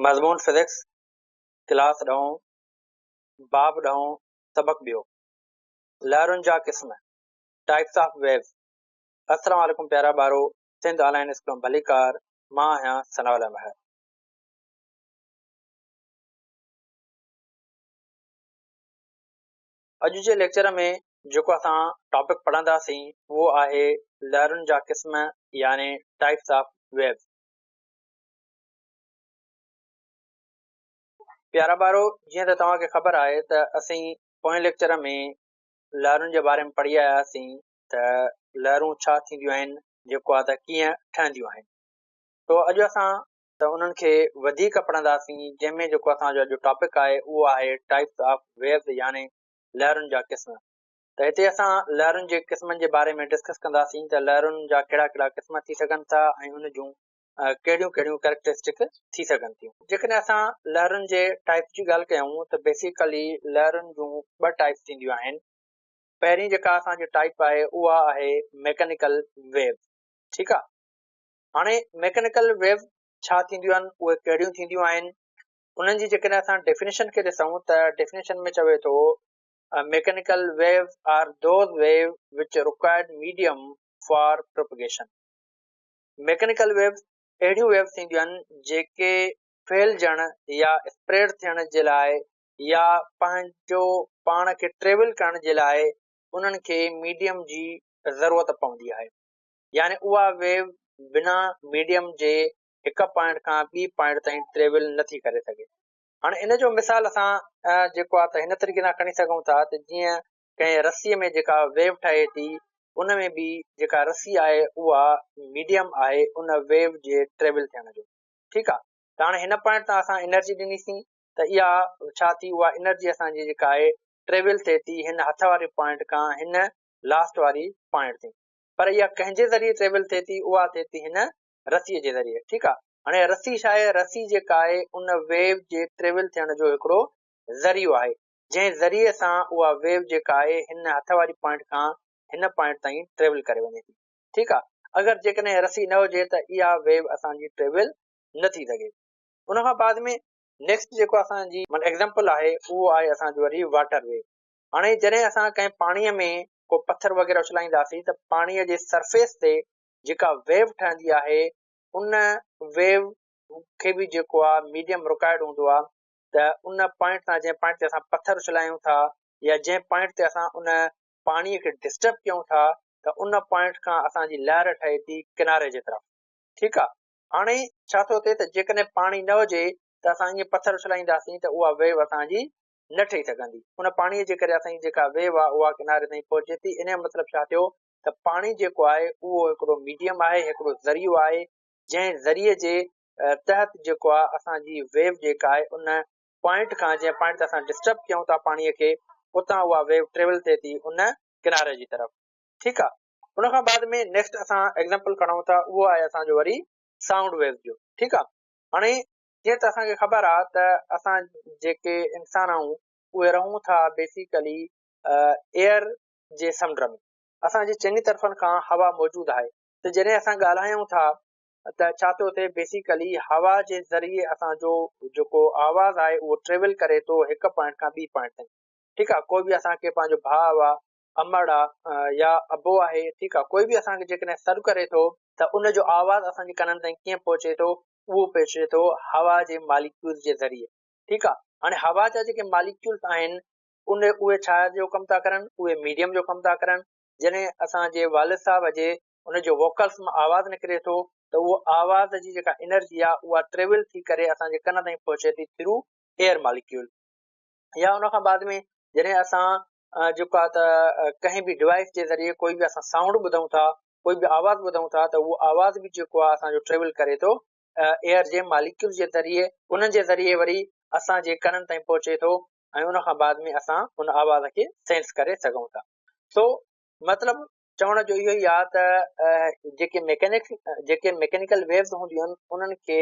مضمون physics, class ڏهون، باب ڏهون، سبق ٻيو، لهرن جا قسم، Types of Waves، السلام عليڪم پيارا ٻارو، سنڌ آن لائين اسڪول ۾ ڀليڪار، مان آهيان ثناء الله مهر. اڄ جي ليڪچر ۾ جيڪو اسان ٽاپڪ پڙهنداسين اهو آهي لهرن جا قسم يعني Types of Waves. پيارا ٻارو جيئن ته توهان کي خبر آهي ته اسين پوئين ليڪچر ۾ لهرن جي باري ۾ پڙهي آيا هئاسين ته لهرون ڇا ٿينديون آهن جيڪو آهي ته ڪيئن ٺهنديون آهن تو اڄ اسان ته انهن کي وڌيڪ پڙهنداسين جنهن ۾ جيڪو اسان جو اڄ ٽاپڪ آهي اهو آهي ٽائپس آف ويوز يعني لهرن جا قسم ته هتي اسان لهرن جي قسمن جي باري ۾ ڊسڪس ڪنداسين ته لهرن جا ڪهڙا ڪهڙا قسم ٿي سگهن ٿا ۽ ان جون ڪهڙيون ڪهڙيون ڪريڪٽرسٽڪ ٿي سگهن ٿيون. جيڪڏهن اسان لهرن جي ٽائپس جي ڳالهه ڪيون ته بيسيڪلي لهرن جون ٻه ٽائپس ٿينديون آهن. پهرين جيڪا اسان جي ٽائپ آهي اها آهي ميڪانيڪل ويوز ٺيڪ آ. هاڻي ميڪانيڪل ويوز ڇا ٿينديون آهن اهي ڪهڙيون ٿينديون آهن انهن جي جيڪڏهن اسان ڊيفينيشن کي ڏسون ته ڊيفينيشن ۾ چوي ٿو mechanical waves are those wave which required medium for propagation. Mechanical waves اهڙيون ويوز ٿينديون آهن جيڪي ڦهلجڻ يا اسپريڊ ٿيڻ جي لاء يا پنهنجو پاڻ کي ٽريول ڪرڻ جي لاء انهن کي ميڊيم جي ضرورت پوندي آهي يعني اها ويو بنا ميڊيم جي هڪ پوائنٽ کان ٻي پوائنٽ تائين ٽريول نٿي ڪري سگهي. هاڻي ان جو مثال اسان جيڪو آهي ته هن طريقي سان کڻي سگهون ٿا ته جيئن ڪنهن رسيء ۾ جيڪا ويو ٺهي ٿي ان ۾ به جيڪا رسي آهي اها ميڊيم آهي ان ويو جي ٽريول ٿيڻ جو ٺيڪ آ ته هاڻي هن پوائنٽ تان اسان انرجي ڏني سين ته اها ڇا ٿي اها انرجي اسان جي جيڪا آهي ٽريول ٿئي ٿي هن هٿ واري پوائنٽ کان هن لاسٽ واري پوائنٽ تائين پر اها ڪنهن جي ذريعي ٽريول ٿئي ٿي اها ٿئي ٿي هن رسيء جي ذريعي ٺيڪ آ هاڻي رسي ڇا آهي رسي جيڪا آهي ان ويو جي ٽريول ٿيڻ جو هڪڙو ذريعو آهي جنهن ذريعي سان اها ويو جيڪا آهي هن هٿ واري پوائنٽ کان هن پوائنٽ تائين ٽريول ڪري وڃي ٿي ٺيڪ آ اگر جيڪڏهن رسي نه هجي ته اها ويو اسان جي ٽريول نه ٿي سگهي ان کان بعد ۾ نيڪسٽ جيڪو اسان جي معنيٰ ايگزامپل آهي اهو آهي اسان جو وري واٽر ويو هاڻي جڏهن اسان ڪنهن پاڻي ۾ ڪو پٿر وغيره اڇلائينداسين ته پاڻي جي سرفيس تي جيڪا ويو ٺهندي آهي ان ويو کي به جيڪو آ ميڊيم رڪائرڊ هوندو آ ته ان پوائنٽ تان جنهن پوائنٽ تي اسان پٿر اڇلايون ٿا يا جنهن پوائنٽ تي اسان ان پاڻي کي ڊسٽرب ڪيون ٿا ته ان پوائنٽ کان اسان جي لهر ٺهي ٿي ڪناري جي طرف ٺيڪ آ هاڻي ڇا ٿو ٿئي ته جيڪڏهن پاڻي نه هجي ته اسان ائين پٿر اڇلائينداسين ته اها ويو اسان جي نه ٺهي سگهندي ان پاڻي جي ڪري اسان جي جيڪا ويو آ اها ڪناري تائين پهچي ٿي ان جو مطلب ڇا ٿيو ته پاڻي جيڪو آهي اهو هڪڙو ميڊيم آهي هڪڙو ذريعو آهي جنهن ذريعي جي تحت جيڪو آهي اسان جي ويو جيڪا آهي ان پوائنٽ کان جنهن پوائنٽ تي اسان ڊسٽرب ڪيون ٿا پاڻي کي اتان اها ويو ٽريول ٿئي ٿي ان ڪناري جي طرف ٺيڪ آهي ان کان بعد ۾ نيڪسٽ اسان ايگزامپل کڻون ٿا اهو آهي اسان جو وري سائونڊ ويو جو ٺيڪ آهي هاڻي جيئن ته اسان کي خبر آهي ته اسان جيڪي انسان آهيون اهي رهون ٿا بيسيڪلي ايئر جي سمنڊ ۾ اسان جي چئني طرفن کان هوا موجود آهي ته جڏهن اسان ڳالهايون ٿا ته ڇا ٿو ٿئي بيسيڪلي هوا جي ذريعي اسان جو جيڪو آواز آهي اهو ٽريول ڪري ٿو هڪ پوائنٽ کان ٻي پوائنٽ تائين ٺيڪ آهي ڪوئي به اسان کي پنهنجو ڀاء آ امڙ آ يا ابو آهي ٺيڪ آ ڪوئي به اسان کي جيڪڏهن سڏ ڪري ٿو ته ان جو آواز اسان جي ڪنن تائين ڪيئن پهچي ٿو اهو پهچي ٿو هوا جي ماليڪيولز جي ذريعي ٺيڪ آ هاڻي هوا جا جيڪي ماليڪيولز آهن ان اهي ڇا جو ڪم ٿا ڪرن اهي ميڊيم جو ڪم ٿا ڪرن جڏهن اسان جي والد صاحب جي ان جو ووڪلس مان آواز نڪري ٿو ته اهو آواز جي جيڪا انرجي آهي اها ٽريول ٿي ڪري اسان جي ڪن تائين پهچي ٿي ٿرو ايئر ماليڪيول يا ان کان بعد ۾ جڏهن اسان جيڪو آهي ته ڪنهن به ڊوائس جي ذريعي ڪوئي به اسان سائونڊ ٻڌون ٿا ڪوئي به آواز ٻڌون ٿا ته اهو آواز به جيڪو آهي اسان جو ٽريول ڪري ٿو ايئر جي ماليڪيول جي ذريعي انهن جي ذريعي وري اسان جي ڪنن تائين پهچي ٿو ۽ ان کان بعد ۾ اسان ان آواز کي سينس ڪري سگهون ٿا سو مطلب چوڻ جو اهو ئي آهي ته جيڪي ميڪينڪس جيڪي ميڪينيڪل ويوز هونديون آهن انهن کي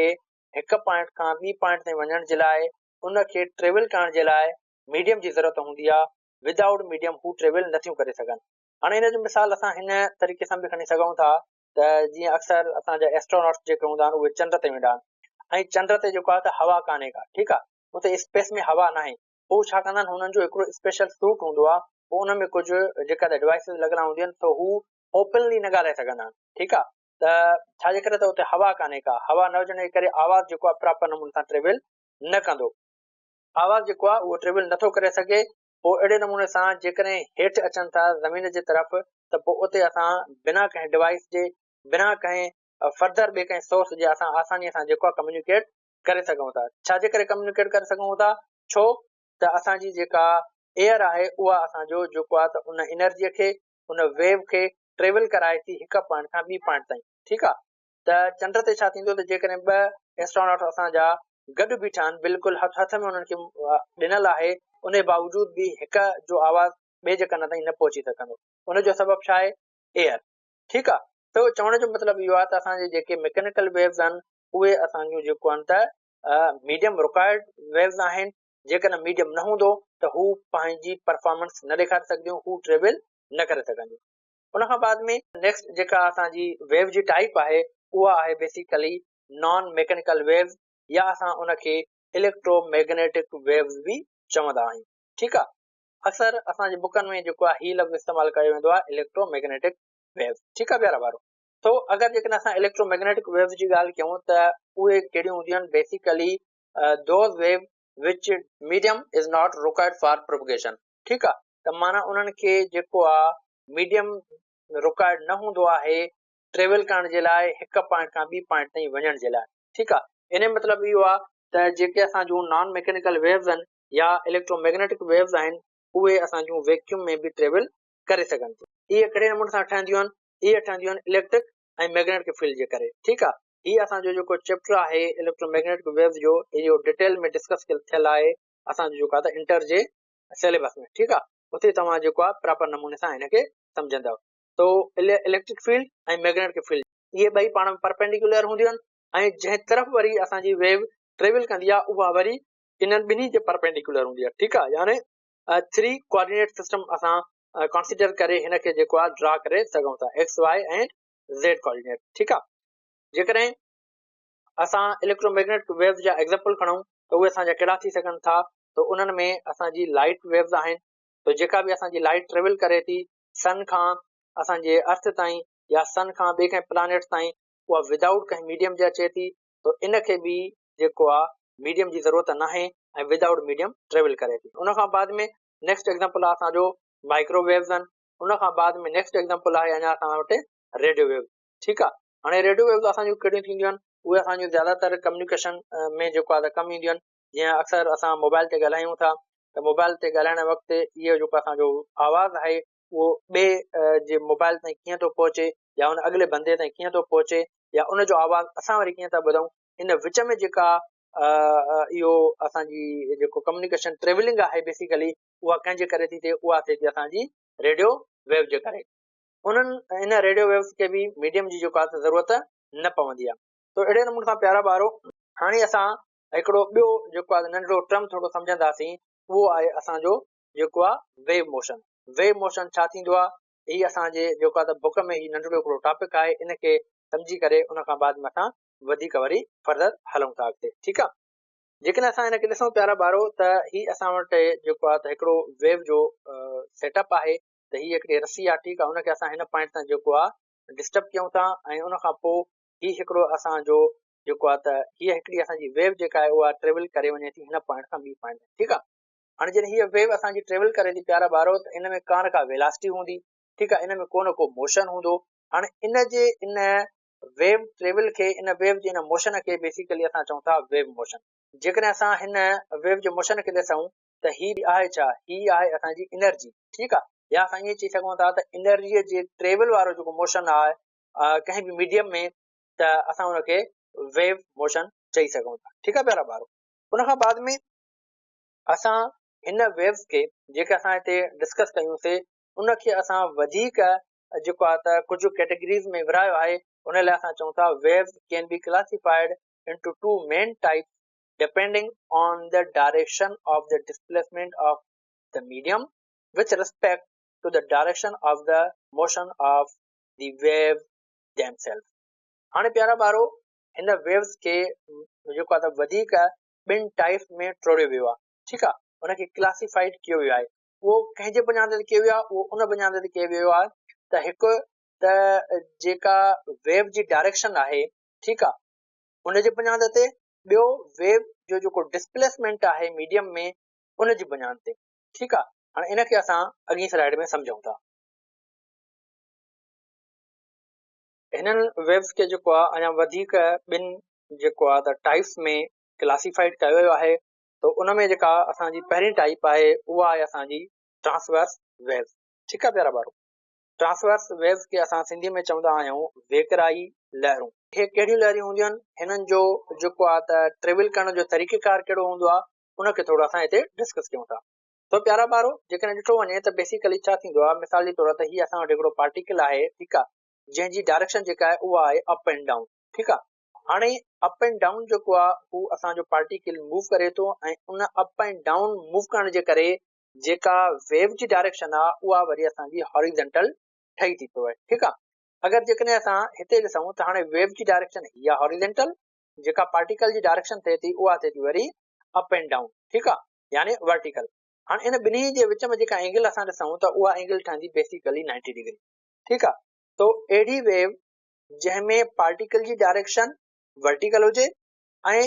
هڪ پوائنٽ کان ٻي پوائنٽ تائين وڃڻ جي لاء ان کي ٽريول ڪرڻ جي لاء ميڊيم جي ضرورت هوندي آهي ود آئوٽ ميڊيم هو ٽريول نٿيون ڪري سگهن هاڻي ان جو مثال اسان هن طريقي سان به کڻي سگهون ٿا ته جيئن اڪثر اسان جا ايسٽروناٽس جيڪي هوندا آهن اهي چنڊ تي ويندا آهن. ۽ چنڊ تي جيڪو آهي ته هوا ڪانهي ڪا، ٺيڪ آهي، اتي اسپيس ۾ هوا ناهي، پوء ڇا ڪندا آهن، هنن جو هڪڙو اسپيشل سوٽ هوندو آهي، پوء ان ۾ ڪجهه جيڪا ته ڊوائسز لڳل هونديون آهن، سو هو اوپنلي نه ڳالهائي سگهندا آهن، ٺيڪ آهي، ته ڇا جي ڪري ته اتي هوا ڪانهي ڪا، هوا نه هجڻ جي ڪري آواز جيڪو آهي پراپر نموني سان ٽريول نه ڪندو، آواز جيڪو آهي اهو ٽريول نٿو ڪري سگهي، پوء اهڙي نموني سان جيڪڏهن هيٺ اچن ٿا زمين جي طرف ته پوء اتي اسان بنا ڪنهن ڊوائس جي، بنا ڪنهن فردر ٻئي ڪنهن سورس جي اسان آساني سان جيڪو آهي ڪميونيڪيٽ ڪري سگهون ٿا. ڇا جي ڪري ڪميونيڪيٽ ڪري سگهون ٿا؟ ڇو ته اسان جي جيڪا ايئر آهي اها اسان جو جيڪو آهي ته ان انرجي کي، ان ويو کي ٽريول ڪرائي ٿي هڪ پوائنٽ کان ٻي پوائنٽ تائين، ٺيڪ آهي. ته چنڊ تي ڇا ٿيندو ته جيڪڏهن ٻه ايسٽروناٽ اسان جا گڏ بيٺا آهن، بلڪل هٿ هٿ ۾ انهن کي ڏنل آهي، ان جي باوجود به هڪ جو آواز ٻئي جي ڪن تائين نه پهچي سگهندو. ان جو سبب ڇا آهي؟ ايئر. ٺيڪ آهي. ته چوڻ جو مطلب اهو آهي ته اسان جي جيڪي ميڪينيڪل ويوز آهن اهي اسان جون جيڪو آهن ته ميڊيم رڪوائرڊ ويوز آهن، جيڪڏهن ميڊيم نه هوندو ته هو پنهنجي پرفارمنس نه ڏيکاري سگهنديون، هو ٽريول نه ڪري سگهنديون. ان کان بعد ۾ نيڪسٽ جيڪا اسان جي ويو جي ٽائيپ آهي اها آهي بيسيڪلي نان ميڪنيڪل ويوز يا اسان ان کي اليڪٽرو ميگنيٽڪ ويوز به چوندا آهيون، ٺيڪ آهي. اڪثر اسان جي بڪن ۾ جيڪو آهي هي لفظ استعمال ڪيو ويندو آهي اليڪٽرو ميگنيٽڪ ويوز، ٺيڪ آهي پيارا ٻارو. سو اگر جيڪڏهن اسان اليڪٽرو ميگنيٽڪ ويوز جي ڳالهه ڪيون ته اهي ڪهڙيون هونديون آهن؟ Basically those wave which medium is not required for propagation, ٺيڪ آ، ته معنيٰ انهن کي جيڪو آ ميڊيم رڪوائرڊ نه هوندو آهي ٽريول ڪرڻ جي لاء هڪ پوائنٽ کان ٻي پوائنٽ تائين وڃڻ جي لاء، ٺيڪ آ. ان جو مطلب اهو آ ته جيڪي اسان جون نان ميڪينيڪل ويوز آهن يا اليڪٽرو ميگنيٽڪ ويوز آهن اهي اسان جون ويڪيوم ۾ به ٽريول ڪري سگهن ٿيون. اهي ڪهڙي نموني سان ٺهنديون آهن؟ اهي ٺهنديون آهن اليڪٽرڪ ۽ ميگنيٽڪ فيلڊ جي ڪري، ٺيڪ آ. هي اسان جو جيڪو چيپٽر آهي اليڪٽرو ميگنيٽڪ ويوز جو اهو ڊيٽيل ۾ ڊسڪس ٿيل آهي اسان جو جيڪو آهي ته انٽر جي سيليبس ۾، ٺيڪ آ. اتي توهان جيڪو آهي پراپر نموني سان هن کي سمجهندؤ. تو اليڪٽرڪ فيلڊ ۽ ميگنيٽڪ فيلڊ اهي ٻئي پاڻ ۾ پرپينڊيڪولر هونديون آهن ۽ جنهن طرف وري اسان جي ويو ٽريول ڪندي آهي اها وري انهن ٻنهي جي پرپينڊيڪولر هوندي آهي، ٺيڪ آ. يعني 3 ڪوآرڊينيٽ سسٽم اسان ڪنسيڊر ڪري هن کي جيڪو آهي ڊرا ڪري سگهون ٿا، ايڪس، وائي ۽ زيڊ ڪوآرڊينيٽ، ٺيڪ آ. جيڪڏهن اسان اليڪٽرو ميگنيٽڪ ويوز جا ايگزامپل کڻون ته اهي اسان جا ڪهڙا ٿي سگهن ٿا؟ ته انهن ۾ اسان جي لائٽ ويوز آهن، ته جيڪا به اسان جي لائٽ ٽريول ڪري ٿي سن کان اسان جي ارٿ تائين يا سن کان ٻئي ڪنهن پلانيٽ تائين، اها ودائوٽ ڪنهن ميڊيم جي اچي ٿي، ته ان کي به جيڪو آ ميڊيم جي ضرورت ناهي ۽ ودائوٽ ميڊيم ٽريول ڪري ٿي. ان کان بعد ۾ نيڪسٽ ايگزامپل آهي اسان جو مائڪرو ويوز آهن. ان کان بعد ۾ نيڪسٽ ايگزامپل آهي اڃا اسان وٽ ريڊيو ويوز، ٺيڪ آهي. هاڻي ريڊيو ويوز اسان جون ڪهڙيون ٿينديون آهن؟ اهي اسان جون زياده تر ڪميونيڪيشن ۾ جيڪو آهي ڪم اينديون آهن. جيئن اڪثر اسان موبائل تي ڳالهايون ٿا ته موبائل تي ڳالهائڻ وقت اهو جيڪو اسان جو آواز آهي اهو ٻئي جي موبائل تائين ڪيئن ٿو پهچي يا ان اڳلي بندي تائين ڪيئن ٿو پهچي يا ان جو آواز اسان وري ڪيئن ٿا ٻڌون، ان وچ ۾ جيڪا اهو اسان جي جيڪو ڪميونيڪيشن ٽريولنگ آهي بيسيڪلي اها ڪنهن جي ڪري ٿي ٿئي؟ اها ٿئي ٿي اسان جي ريڊيو ويو جي ڪري. انهن ان ريڊيو ويوز کي به ميڊيم جي جيڪو آهي ضرورت نه پوندي آهي. تو اهڙي نموني سان پيارا ٻارو هاڻي اسان هڪڙو ٻيو جيڪو آهي ننڍڙو ٽرم ٿورو سمجهنداسين، اهو آهي اسان جو جيڪو آهي ويو موشن. ويو موشن ڇا ٿيندو آهي؟ هي اسان جي جيڪو آهي ته بڪ ۾ هي ننڍڙو هڪڙو ٽاپڪ آهي، ان کي سمجهي ڪري ان کان بعد ۾ اسان وڌيڪ وري فردر هلون ٿا اڳتي، ٺيڪ آ. جيڪڏهن اسان هن کي ڏسون پيارا ٻارو ته هي اسان وٽ جيڪو آ ته هڪڙو ويو جو سيٽ اپ آهي، ته هي هڪڙي رسي آ، ٺيڪ آ. ان کي اسان هن پوائنٽ تان جيڪو آ ڊسٽرب ڪيون ٿا ۽ ان کان پوء هي هڪڙو اسان جو جيڪو آ ته هي هڪڙي اسان جي ويو جيڪا آهي اها ٽريول ڪري وڃي ٿي هن پوائنٽ کان ٻي پوائنٽ تائين، ٺيڪ آ. هاڻي جڏهن هيء ويو اسان جي ٽريول ڪري ٿي پيارا ٻارو ته ان ۾ ڪا نه ڪا ويلاسٽي هوندي، ٺيڪ آ، ان ۾ ڪو نه ڪو موشن هوندو. هاڻي ان جي ان ويو ٽريول کي، ان ويو جي ان موشن کي بيسيڪلي اسان چئون ٿا ويو موشن. جيڪڏهن اسان هن ويو جي موشن کي ڏسون ته هي آهي ڇا؟ هي آهي اسان جي انرجي، ٺيڪ آ، يا اسان ائين چئي سگهون ٿا ته انرجي جي ٽريول وارو جيڪو موشن آهي ڪنهن به ميڊيم ۾ ته اسان ان کي ويو موشن چئي سگهون ٿا، ٺيڪ آ پيارا ٻارو. ان کان بعد ۾ اسان هن ويوز کي جيڪي اسان هتي ڊسڪس ڪيون سي ان کي اسان وڌيڪ جيڪو آهي ته ڪجهه ڪيٽيگريز ۾ ورهايو آهي. ان لاء اسان چئون ٿا waves can be classified into two main types depending on the direction of the displacement of the medium with respect to the direction of the motion of the wave themselves. هاڻي پيارا ٻارو هن ويوز کي جيڪو آهي ته وڌيڪ ٻن ٽائپس ۾ ٽوڙيو ويو آهي، ٺيڪ آهي، ان کي ڪلاسيفائيڊ ڪيو ويو آهي. اهو ڪنهن جي بنياد تي ڪيو ويو آهي؟ اهو ان بنياد تي ڪيو ويو آهي ته هڪ ته جيڪا ويو جي ڊائريڪشن آهي، ٺيڪ آهي، ان جي بنياد تي، ٻيو ويو جو جيڪو ڊسپليسمينٽ آهي ميڊيم ۾ ان جي بنياد تي، ٺيڪ آهي. هاڻي ان کي اسان اڳين سلائيڊ ۾ سمجهون ٿا. هنن ويوز کي جيڪو آهي اڃا وڌيڪ ٻن جيڪو آهي ته ٽائپس ۾ ڪلاسيفائيڊ ڪيو ويو آهي. ته ان ۾ جيڪا اسان جي پهرين ٽائپ آهي اها آهي اسان جي ٽرانسورس ويوز، ٺيڪ آهي پيارا ٻارو. ٽرانسورس ويوز کي اسان سنڌي ۾ چوندا آهيون ويڪرائي لهرون. هي ڪهڙيون لهريون هونديون آهن، هنن جو جيڪو آهي ته ٽريول ڪرڻ جو طريقيڪار ڪهڙو هوندو آهي، ان کي ٿورو اسان هتي ڊسڪس ڪيون ٿا. تو پيارا ٻارو، جيڪڏهن ڏٺو وڃي ته بيسيڪلي ڇا ٿيندو آهي، مثال جي طور تي هي اسان وٽ هڪڙو پارٽيڪل آهي، ٺيڪ آهي، جنهن جي ڊائريڪشن جيڪا آهي اها آهي اپ اينڊ ڊائون، ٺيڪ آهي. هاڻي اپ اينڊ ڊائون جيڪو آهي هو اسان جو پارٽيڪل موو ڪري ٿو ۽ ان اپ اينڊ ڊائون موو ڪرڻ جي ڪري جيڪا ويو جي ڊائريڪشن آهي اها وري اسان جي هاريزنٽل ٺهي ٿي پوي، ٺيڪ آهي. اگر جيڪڏهن اسان هتي ڏسون ته هاڻي ويو جي ڊائريڪشن هي آهي هاريزنٽل، جيڪا پارٽيڪل جي ڊائريڪشن ٿئي ٿي اها ٿئي ٿي وري اپ اينڊ ڊائون، ٺيڪ آهي، يعني ورٽيڪل. هاڻي ان ٻنهي جي وچ ۾ جيڪا اينگل اسان ڏسون ته اها اينگل ٺهندي بيسيڪلي 90 ڊگري، ٺيڪ آ. تو اهڙي ويو جنهن ۾ پارٽيڪل جي ڊائريڪشن ورٽيڪل هجي ۽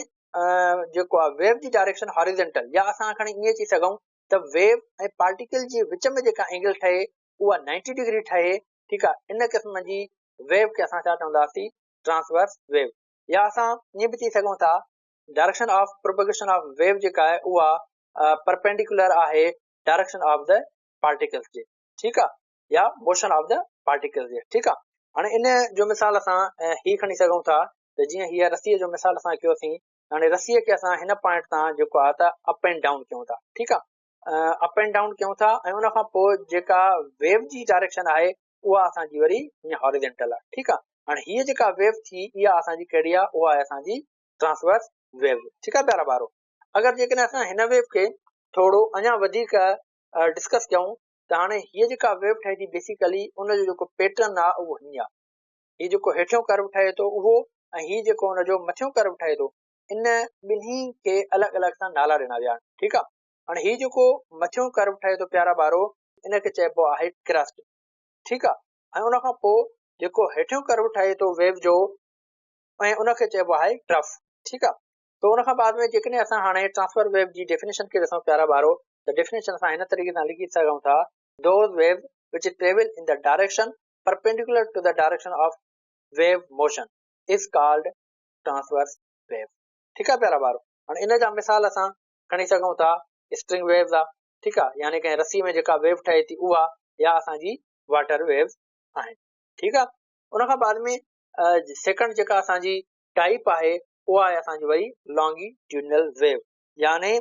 جيڪو آ ويو جي ڊائريڪشن هاريزنٽل، يا اسان کڻي ائين چئي سگهون ته ويو ۽ پارٽيڪل جي وچ ۾ جيڪا اينگل ٺهي اها 90 ڊگري ٺهي، ٺيڪ آ، ان قسم جي ويو کي اسان ڇا چونداسين؟ ٽرانسورس ويو. يا اسان ائين به چئي سگهون ٿا direction of propagation of wave جيڪا آهي اها پرپينڊيڪولر آهي ڊائريڪشن آف the particles جي، ٺيڪ آ، يا موشن آف the particles جي، ٺيڪ آ. هاڻي ان جو مثال اسان هي کڻي سگهون ٿا ته جيئن هي رسي جو مثال اسان ڪيوسين، هاڻي رسي کي اسان هن پوائنٽ تان جيڪو آ ته اپ اينڊ ڊائون ڪيون ٿا، ٺيڪ آ، اپ اينڊ ڊائون ڪيون ٿا ۽ ان کان پوء جيڪا ويو جي ڊائريڪشن آهي اها اسان جي وري هيئن هاريزنٽل آ، ٺيڪ آ. هاڻي هيء جيڪا ويو ٿي اها اسان جي ڪهڙي آ؟ اها آهي اسان جي ٽرانسورس ويو، ٺيڪ آ پيارا ٻارو. اگر جيڪڏهن اسان هن ويو کي ٿورو اڃا وڌيڪ ڊسڪس ڪيون ته هاڻي هيء جيڪا ويو ٺهي ٿي بيسيڪلي ان جو جيڪو پيٽرن آ اهو هيئن آ. هي جيڪو هيٺيون ڪرو ٺهي ٿو اهو ۽ هي جيڪو ان جو مٿيون ڪرو ٺهي ٿو، ان ٻنهي کي الڳ الڳ سان نالا ڏنا ويا آهن، ٺيڪ آ. هاڻي هي جيڪو مٿيون ڪرو ٺهي ٿو پيارا ٻارو، ان کي چئبو آهي ڪرسٽ، ٺيڪ آ. ۽ ان کان پوء جيڪو هيٺيون ڪرو ٺهي ٿو ويو جو ۽ ان کي چئبو آهي ٽرف، ٺيڪ آ. تو ان کان بعد ۾ جيڪڏهن اسان هاڻي ٽرانسفر ويو جي ڊيفينيشن کي ڏسون پيارا ٻارو، ته ڊيفينيشن اسان هن طريقي سان لکي سگهون ٿا، Those waves which travel in the direction perpendicular to the direction of wave motion is called transverse wave، ٺيڪ آ پيارا ٻارو. هاڻي ان جا مثال اسان کڻي سگهون ٿا، اسٽرنگ ويوز آ، ٺيڪ آ، يعني ڪنهن رسي ۾ جيڪا ويو ٺهي ٿي اها، يا اسان جي واٽر ويوز آهن، ٺيڪ آ. ان کان بعد ۾ سيڪنڊ جيڪا اسان جي ٽائپ آهي اها آهي اسان جي وري لانگيٽيوڊنل ويو، يعني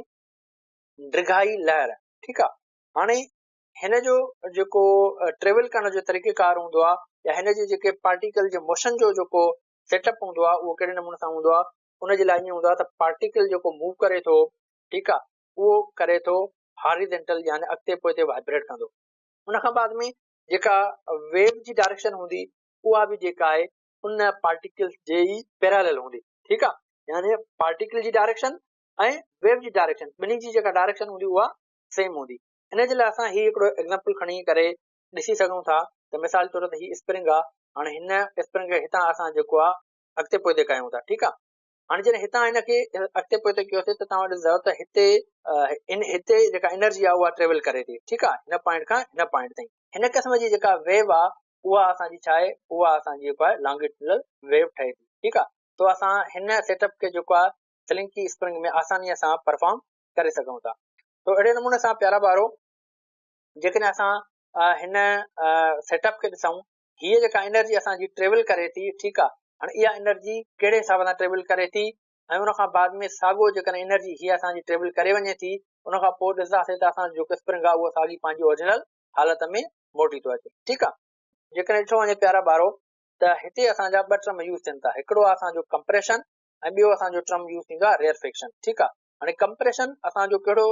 ڊگهائي لهر، ٺيڪ آ. هاڻي هن جو جيڪو ٽريول ڪرڻ جو طريقه ڪار هوندو آ يا هن جي جيڪي پارٽيڪل جي موشن جو جيڪو سيٽ اپ هوندو آ اهو ڪهڙي نموني سان هوندو آ، ان جي لاء ائين هوندو آ ته پارٽيڪل جيڪو موو ڪري ٿو، ٺيڪ آ، اهو ڪري ٿو هاريزنٽل، يعني اڳتي پوئتي وائبريٽ ڪندو. ان کان بعد ۾ جيڪا ويو جي ڊائريڪشن هوندي اها به جيڪا آهي ان پارٽيڪل جي ئي پيرالل هوندي، ٺيڪ آ، يعني پارٽيڪل جي ڊائريڪشن ۽ ويو جي ڊائريڪشن ٻنهي جي جيڪا ڊائريڪشن هوندي اها سيم هوندي. ان جي لاء اسان هي هڪڙو ايگزامپل کڻي ڪري ڏسي سگهون ٿا ته مثال طور تي هي اسپرنگ آ، هاڻي هن اسپرنگ کي هتان اسان جيڪو آ اڳتي پوئتي ڪيون ٿا، ٺيڪ آ. هاڻي جڏهن هتان هن کي اڳتي پوئتي ڪيوسي ته توهان ڏسندؤ ته هتي ان هتي جيڪا انرجي آ اها ٽريول ڪري ٿي، ٺيڪ آ، هن پوائنٽ کان هن پوائنٽ تائين. هن قسم جي جيڪا ويو آ اها اسان جي ڇا آهي، اها اسان جي جيڪو آهي لانگيٽيوڊنل ويو ٺهي ٿي، ٺيڪ آ. تو اسان هن سيٽ اپ کي جيڪو آ سلنڪي اسپرنگ ۾ آساني سان پرفارم ڪري سگهون ٿا. تو اهڙي نموني سان پيارا ٻارو جيڪڏهن اسان هن سيٽ اپ کي ڏسون، هيء جيڪا انرجي اسان جي ٽريول ڪري ٿي، ٺيڪ آ، هاڻي اها انرجي ڪهڙي حساب سان ٽريول ڪري ٿي ۽ ان کان بعد ۾ ساڳو جيڪڏهن انرجي هيء اسان جي ٽريول ڪري وڃي ٿي، ان کان پوء ڏسنداسين ته اسان جو جيڪو اسپرنگ آ اهو ساڳي پنهنجي اورجنل حالت ۾ موٽي ٿو اچي، ٺيڪ آ. جيڪڏهن ڏٺو وڃي پيارا ٻارو ته هتي اسان جا ٻه ٽرم يوز ٿين ٿا، هڪڙو آ اسان جو ڪمپريشن ۽ ٻيو اسان جو ٽرم يوز ٿيندو آ ريئرفيڪشن، ٺيڪ آ. هاڻي ڪمپريشن اسان جو ڪهڙو،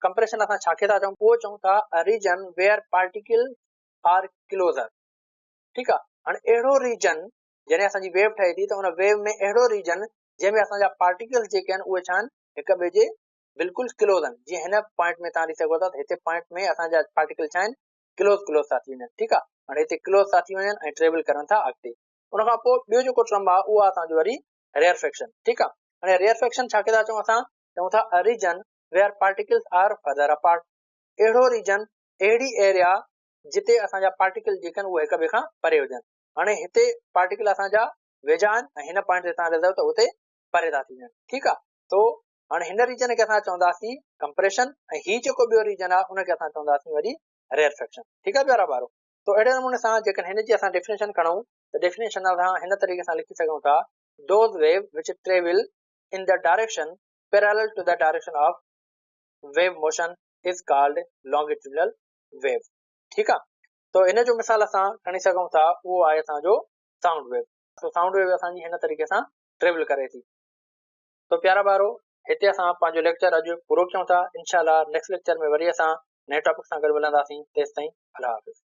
ڪمپريشن اسان ڇا کي ٿا چئون؟ اهو چئون ٿا a region where particles are closer, ٺيڪ آ. هاڻي اهڙو ريجن جڏهن اسان جي ويو ٺهي ٿي ته ان ويو ۾ اهڙو ريجن جنهن ۾ اسان جا پارٽيڪلز جيڪي آهن اهي ڇا آهن هڪ ٻئي جي بلڪل ڪلوز آهن. جيئن هن پوائنٽ ۾ توهان ڏسي سگهو ٿا ته هتي پوائنٽ ۾ اسان جا پارٽيڪل ڇا آهن ڪلوز ڪلوز ٿا ٿي وڃن. ٺيڪ آهي، هاڻي هتي ڪلوز ٿا ٿي وڃن ۽ ٽريول ڪرن ٿا اڳتي. ان کان پوء ٻيو جيڪو ٽرم آهي اهو آهي اسان جو وري ريئرفيڪشن. ٺيڪ آهي، هاڻي ريئرفيڪشن ڇا کي ٿا چئون؟ اسان چئون ٿا a region where particles are further apart. اهڙو ريجن، اهڙي ايريا جتي اسان جا پارٽيڪل جيڪي آهن اهي هڪ ٻئي کان پري هجن. هاڻي هتي پارٽيڪل اسان جا ويجها آهن ۽ هن پوائنٽ تي توهان ڏسندؤ ته اتي پري ٿا ٿي وڃن. ٺيڪ آهي، تو هاڻي هن ريجن کي اسان چونداسين ڪمپريشن ۽ هي جيڪو ٻيو ريجن آهي ان کي اسان چونداسين وري ريئرفيڪشن. ٺيڪ آهي پيارا ٻارو، تو اهڙي نموني سان جيڪڏهن هن جي اسان ڊيفينيشن کڻون ته ڊيفينيشن اسان هن طريقي سان لکي سگهون ٿا، those wave which travel in the direction parallel to the direction of wave motion is called longitudinal wave. ٺيڪ آ، تو ان جو مثال اسان کڻي سگهون ٿا اهو آهي اسان جو سائونڊ ويو. تو سائونڊ ويو اسان جي هن طريقي سان ٽريول ڪري ٿي. تو پيارا ٻارو هتي اسان پنهنجو ليڪچر اڄ پورو ڪيون ٿا. انشاء الله نيڪسٽ ليڪچر ۾ وري اسان نئين ٽاپڪ سان گڏ ملنداسين. تيستائين الله حافظ.